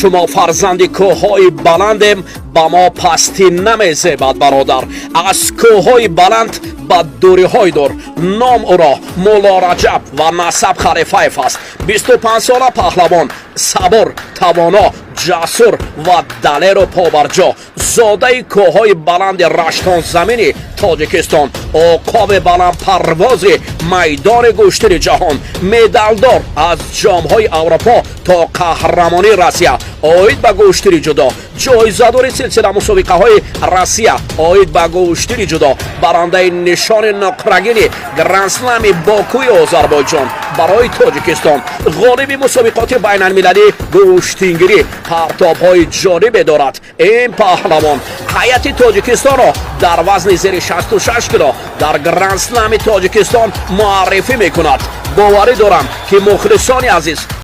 Чун мо фарзанди кӯҳҳои баландем, ба мо пастӣ намезебад, бародар. Аз кӯҳҳои баланд ба дуриҳои дур. Ном ӯро Мулло Раҷаб ва насаб Халифаев аст. 25 сола паҳлавон, сабур, тавоно, ҷасур ва далеру побарҷо, зодаи кӯҳҳои баланди Раштонзамини Тоҷикистон, уқоби баландпарвози майдони гӯштини ҷаҳон, медалдор аз ҷомҳои Аврупо то қаҳрамонии Россия оид ба гӯштини ҷудо, ҷоизадори силсила мусобиқаҳои Россия оид ба гӯштини ҷудо, барандаи нишони нуқрагини Грандслами Бокуи Озарбойҷон барои Тоҷикистон, ғолиби мусобиқоти байналмилалӣ гӯштингирӣ, партобҳои ҷолибе дорад. Ин паҳлавон ҳайати Тоҷикистонро дар вазни зери 66 кило дар Грандслами Тоҷикистон муаррифӣ мекунад. Боварӣ дорам, ки мухлисони азиз